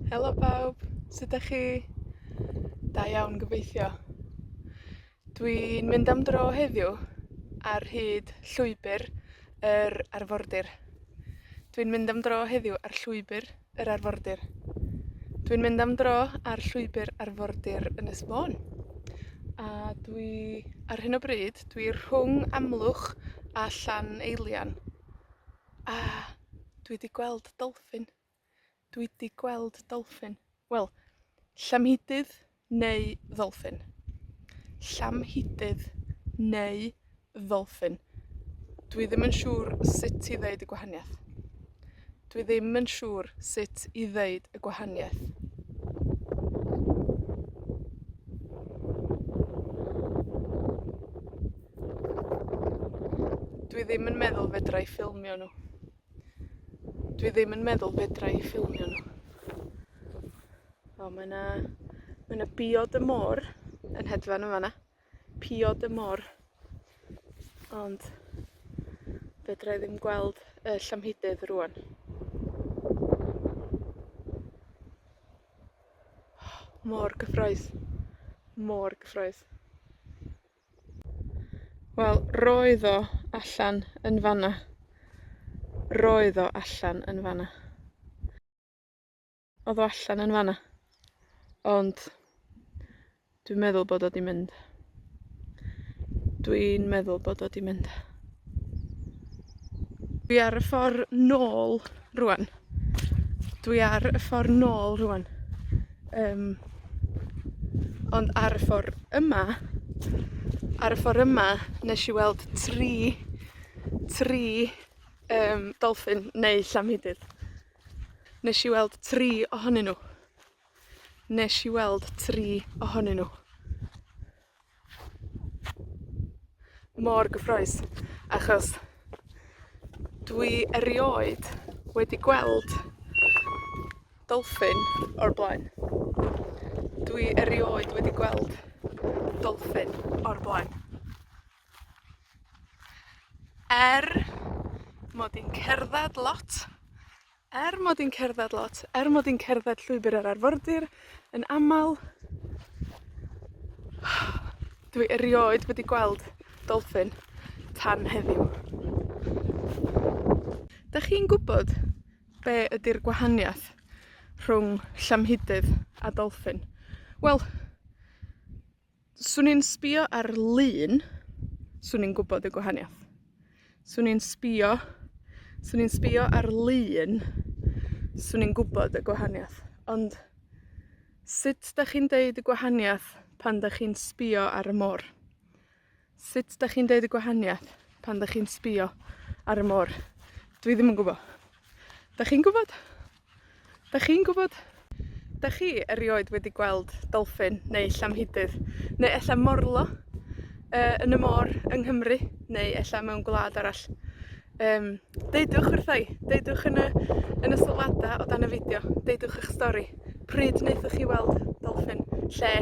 Helo pawb, sud 'dach chi? Da iawn gobeithio. Dwi'n mynd am dro heddiw ar hyd llwybyr yr arfordir. Dwi'n mynd am dro heddiw ar llwybyr yr arfordir. Dwi'n mynd am dro ar llwybyr arfordir Ynys Môn. A dwi, ar hyn o bryd, dwi rhwng Amlwch a Llan Eilian. A dwi 'di gweld dolffin. Dwi 'di gweld dolffin. Wel, llamhidydd neu ddolffin. Llamhidydd neu ddolffin. Dwi ddim yn siŵr sut i ddeud y gwahaniath. Dwi ddim yn siŵr sut i ddeud y gwahaniaeth. Dwi ddim yn meddwl fedra i ffilmio nw. Dwi ddim yn meddwl fedra i ffilmio nw. O mae 'na, mae 'na biod y môr yn hedfan yn fan 'na. Piod y môr. Ond, fedrai ddim gweld y llamhidydd rŵan. Mor gyffrous. Mor gyffrous. Wel, roedd o allan yn fan 'na. Roedd o allan yn fan 'na. Odd o allan yn fan 'na. Ond, dwi'n meddwl bod o 'di mynd. Dwi'n meddwl bod o 'di mynd. Dwi ar y ffor nôl rŵan. Dwi ar y ffor nôl rŵan. Yym. Ond ar y ffor yma, ar y ffor yma, nesh i weld tri, tri, yym, dolffin neu llamhidydd. Nesh i weld tri ohonyn nw. Nesh i weld tri ohonyn nw. Mor gyffrous, achos dwi erioed wedi gweld dolffin o'r blaen. Dwi erioed wedi gweld dolffin o'r blaen. Er mod i'n cerddad lot, Er mod i'n cerddad lot, er mod i'n cerddad llwybyr yr arfordir yn amal, dwi erioed wedi gweld dolffin tan heddiw. 'Dach chi'n gwbod be' ydi'r gwahaniath rhwng llamhidydd a dolffin? Wel, 'Swn i'n sbïo ar lun, 'swn i'n gwbod y gwahaniath. 'Swn i'n sbïo, 'swn i'n sbïo ar lun, 'swn i'n gwbod y gwahaniath, ond, sut 'dach chi'n deud y gwahaniath pan 'dach chi'n sbïo ar y môr? Sut 'dach chi'n deud y gwahaniath pan 'dach chi'n sbïo ar y môr? Dwi ddim yn gwbo. 'Dach chi'n gwbod? 'Dach chi'n gwbod? 'Dach chi erioed wedi gweld dolffin neu llamhidydd, neu ella morlo, yy, yn y môr yng Nghymru, neu ella mewn gwlad arall? Yym, deudwch wrtha i, deudwch yn y, yn y sylwada o dan y fideo, deudwch 'ych stori. Pryd naethoch chi weld dolffin? Lle?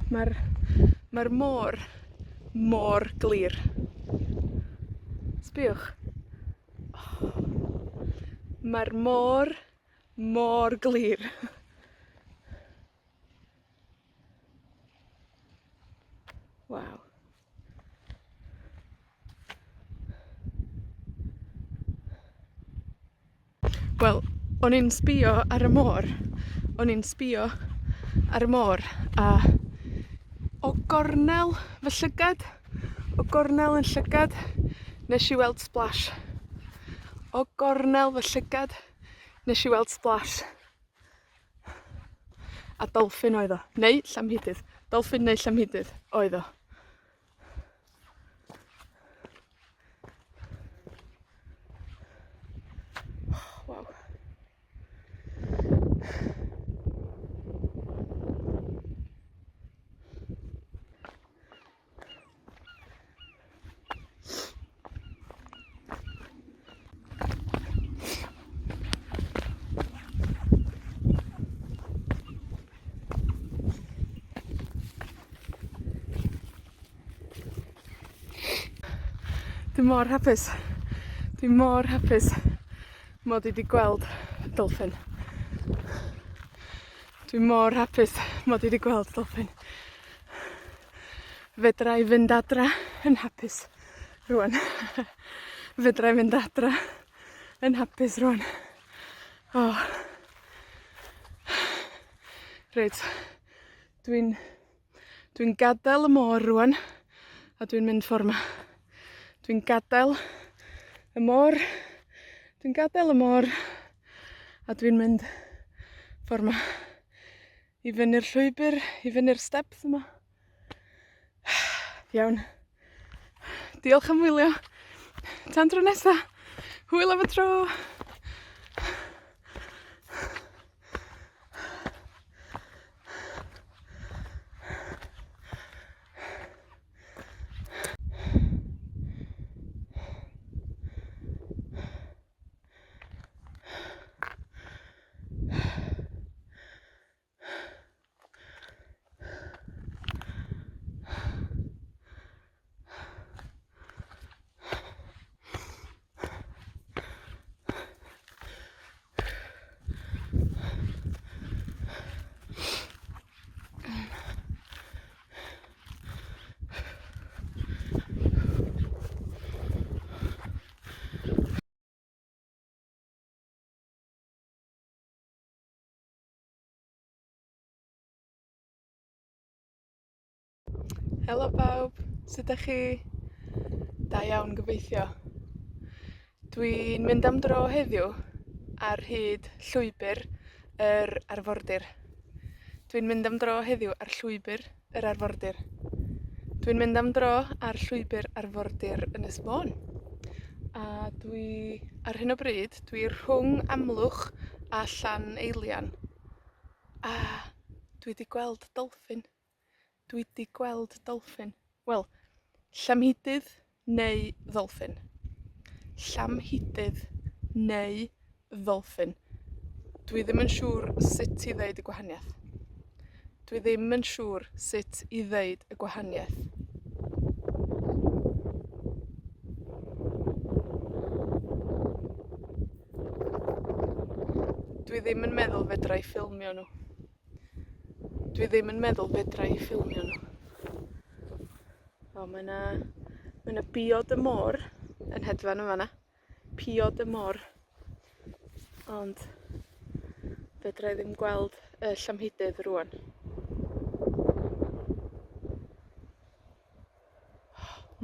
Ma'r, ma'r môr mor glir. Sbïwch. O! Ma'r môr mor glir. Waw. Wel, o'n i'n sbïo ar y môr, o'n i'n sbïo ar y môr, a o gornel fy llygad, o gornel 'yn llygad, nesh i weld splash. O gornel fy llygad, nesh i weld splash. A dolffin oedd o, neu llamhidydd. Dolffin neu llamhidydd oedd o. Waw. Dwi mor hapus. Dwi mor hapus mod i 'di gweld dolffin. Dwi mor hapus mod i 'di gweld dolffin. Fedra i fynd adra yn hapus rŵan. Fedrai fynd adra yn hapus rŵan. O! Reit, dwi'n, dwi'n gadael y môr rŵan, a dwi'n mynd ffor 'ma. Dwi'n gadael y môr, dwi'n gadael y môr, a dwi'n mynd ffor 'ma. I fyny'r llwybyr, i fyny'r steps yma. Iawn. Diolch am wylio. Tan tro nesa. Hwyl am y tro. Helo bawb, sud 'dach chi? Da iawn gobeithio. Dwi'n mynd am dro heddiw ar hyd llwybyr yr arfordir. Dwi'n mynd am dro heddiw ar llwybyr yr arfordir. Dwi'n mynd am dro ar llwybyr arfordir Ynys Môn. A dwi, ar hyn o bryd, dwi rhwng Amlwch a Llan Eilian. A dwi 'di gweld dolffin. Dwi 'di gweld dolffin. Wel, llamhidydd neu ddolffin. Llamhidydd neu ddolffin. Dwi ddim yn siŵr sut i ddeud y gwahaniath. Dwi ddim yn siŵr sut i ddeud y gwahaniaeth. Dwi ddim yn meddwl fedra i ffilmio nw. Dwi ddim yn meddwl fedra i ffilmio nw. O mae 'na, mae 'na biod y môr yn hedfan yn fan 'na. Piod y môr. Ond, fedrai ddim gweld y llamhidydd rŵan.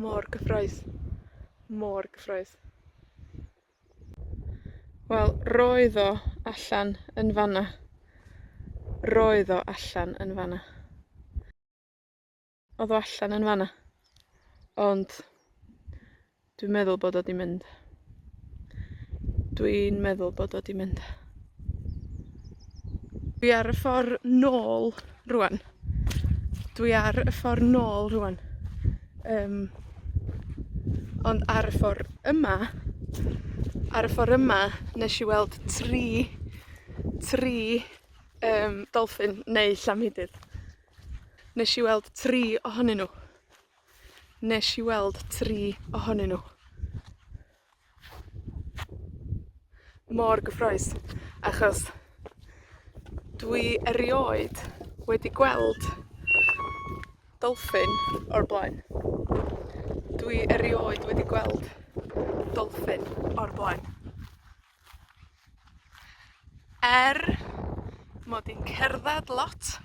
Mor gyffrous. Mor gyffrous. Wel, roedd o allan yn fan 'na. Roedd o allan yn fan 'na. Odd o allan yn fan 'na. Ond, dwi'n meddwl bod o 'di mynd. Dwi'n meddwl bod o 'di mynd. Dwi ar y ffor nôl rŵan. Dwi ar y ffor nôl rŵan. Yym. Ond ar y ffor yma, ar y ffor yma, nesh i weld tri, tri, yym, dolffin neu llamhidydd. Nesh i weld tri ohonyn nw. Nesh i weld tri ohonyn nw. Mor gyffrous, achos dwi erioed wedi gweld dolffin o'r blaen. Dwi erioed wedi gweld dolffin o'r blaen. Er mod i'n cerddad lot,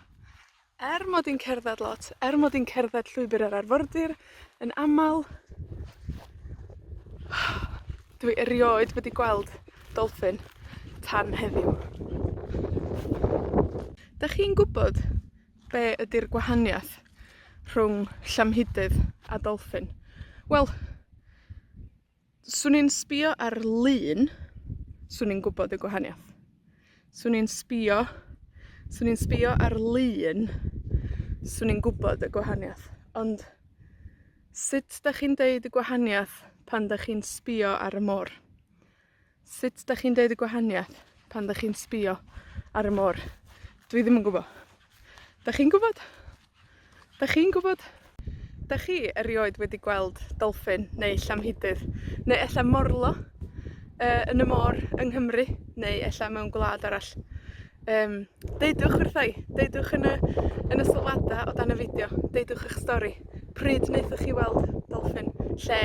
Er mod i'n cerddad lot, er mod i'n cerdded llwybyr yr arfordir yn amal, dwi erioed wedi gweld dolffin tan heddiw. 'Dach chi'n gwbod be' ydi'r gwahaniath rhwng llamhidydd a dolffin? Wel, 'Swn i'n sbïo ar lun, 'swn i'n gwbod y gwahaniath. 'Swn i'n sbïo, 'swn i'n sbïo ar lun, 'swn i'n gwbod y gwahaniath, ond sut 'dach chi'n deud y gwahaniath pan 'dach chi'n sbïo ar y môr? Sut 'dach chi'n deud y gwahaniath pan 'dach chi'n sbïo ar y môr? Dwi ddim yn gwbo. 'Dach chi'n gwbod? 'Dach chi'n gwbod? 'Dach chi erioed wedi gweld dolffin neu llamhidydd, neu ella morlo, yy, yn y môr yng Nghymru, neu ella mewn gwlad arall? Yym, deudwch wrtha i, deudwch yn y, yn y sylwada o dan y fideo, deudwch 'ych stori. Pryd naethoch chi weld dolffin? Lle?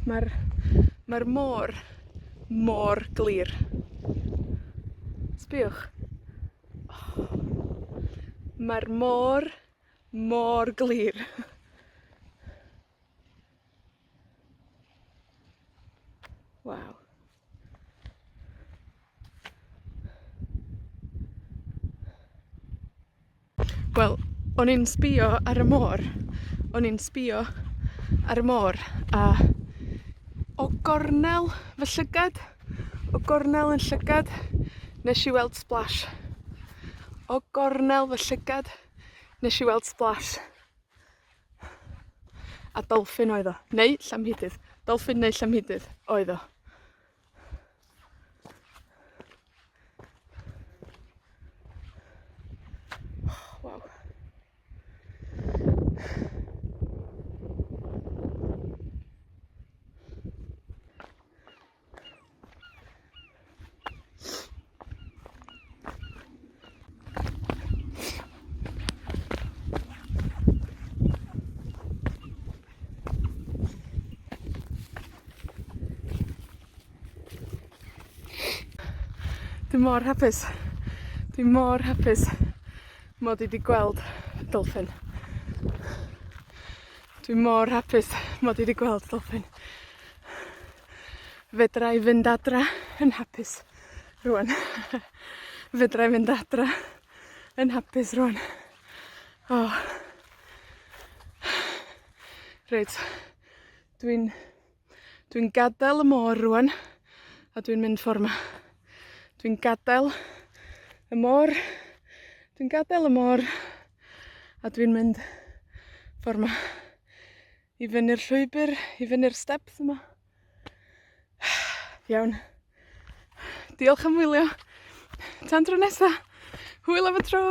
Ma'r, ma'r môr mor glir. Sbïwch. Ma'r môr mor glir. Waw. Wel, o'n i'n sbïo ar y môr, o'n i'n sbïo ar y môr, a o gornel fy llygad, o gornel 'yn llygad, nesh i weld splash. O gornel fy llygad, nesh i weld splash. A dolffin oedd o, neu llamhidydd. Dolffin neu llamhidydd oedd o. Waw. Dwi mor hapus. Dwi mor hapus mod i 'di gweld dolffin. Dwi mor hapus mod i 'di gweld dolffin. Fedra i fynd adra yn hapus rŵan. Fedra i fynd adra yn hapus rŵan. O! Reit, dwi'n, dwi'n gadael y môr rŵan, a dwi'n mynd ffor 'ma. Dwi'n gadael y môr, dwi'n gadael y môr, a dwi'n mynd ffor 'ma. I fyny'r llwybyr, i fyny'r steps yma. Iawn. Diolch am wylio. Tan tro nesa. Hwyl am y tro.